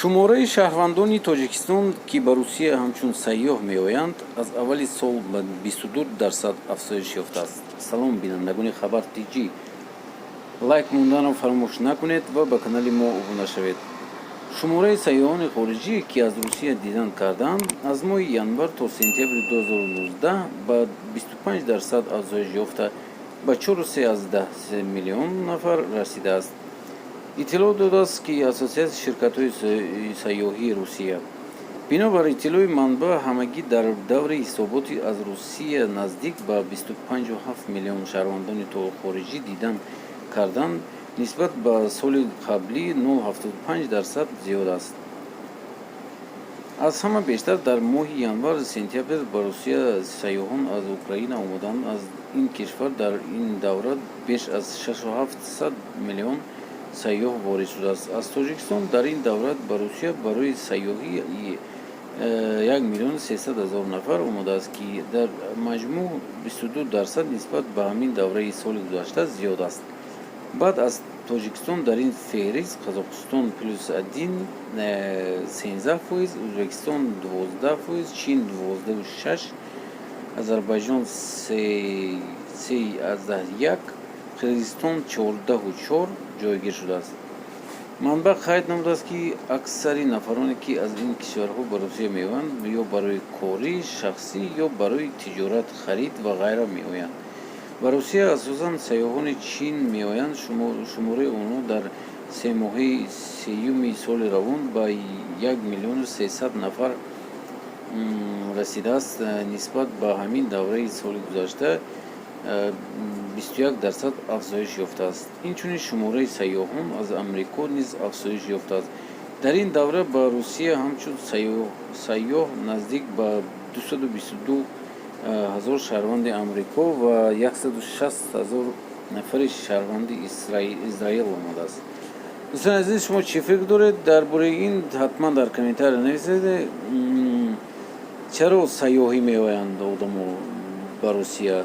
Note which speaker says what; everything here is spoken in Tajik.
Speaker 1: Шумораи шаҳрвандони Тоҷикистон, ки ба Русия ҳамчун сайёҳ меоянд, аз аввали сол ба 22% афзоиш ёфтааст. Салом, бинандагони Хабар Тҷ, лайк монданро фаромӯш накунед ва ба канали мо обуна шавед. Шумораи сайёҳони хориҷӣ, ки аз Русия дидан карданд, аз моҳи январ то сентябри 2019 ба 25% афзоиш ёфта, ба 4,3 миллион нафар расидааст, иттилоъ додааст ки Ассотсиатсияи ширкатҳои сайёҳии Русия. Бино бар иттилои манбаъ, ҳамагӣ дар давраи ҳисоботӣ аз Русия наздик ба 25,7 миллион шаҳрвандони хориҷӣ дидан карданд, нисбат ба соли қаблӣ 0,75% зиёд аст. Аз ҳама бештар дар моҳи январ сентябр ба Русия сайёҳон аз Украина омаданд. Аз ин кишвар дар ин давра беш аз 6,7 миллион сайёҳ ворид шудааст. Аз Тоҷикистон дар ин давра ба Русия барои сайёҳӣ 1 300 000 нафар омадааст, ки дар маҷмӯъ 22% нисбат ба ҳамин давраи соли гузашта зиёд аст. Баъд аз Тоҷикистон дар ин феҳрист Қазоқистон плюс один 13%, Ӯзбекистон 12%, Чин 12,6, Озарбойҷон 3,1, Қирғизистон 14,4 ҷойгир шудааст. Манбаъ қайд намудааст, ки аксари нафароне, ки аз ин кишварҳо ба Русия меоянд, ё барои корӣ, шахсӣ ё барои тиҷорат, харид ва ғайра меоянд. Ба Русия асосан сайёҳони Чин меоянд. Шумораи онҳо дар семоҳаи сеюми соли равон ба 1 300 000 нафар расидааст, нисбат ба ҳамин давраи соли гузашта 21% афзоиш ёфтааст. Инчунин шумораи сайёҳон аз Амрико низ афзоиш ёфтааст. Дар ин давра ба Русия ҳамчун сайёҳ наздик ба 222 ҳазор шаҳрванди Амрико ва 160 ҳазор нафари шаҳрванди Израил омадааст. Дӯстони азиз, шумо чӣ фикр доред дар бораи ин? Ҳатман дар комментария нависед. Чаро сайёҳӣ меоянд одамо ба Русия?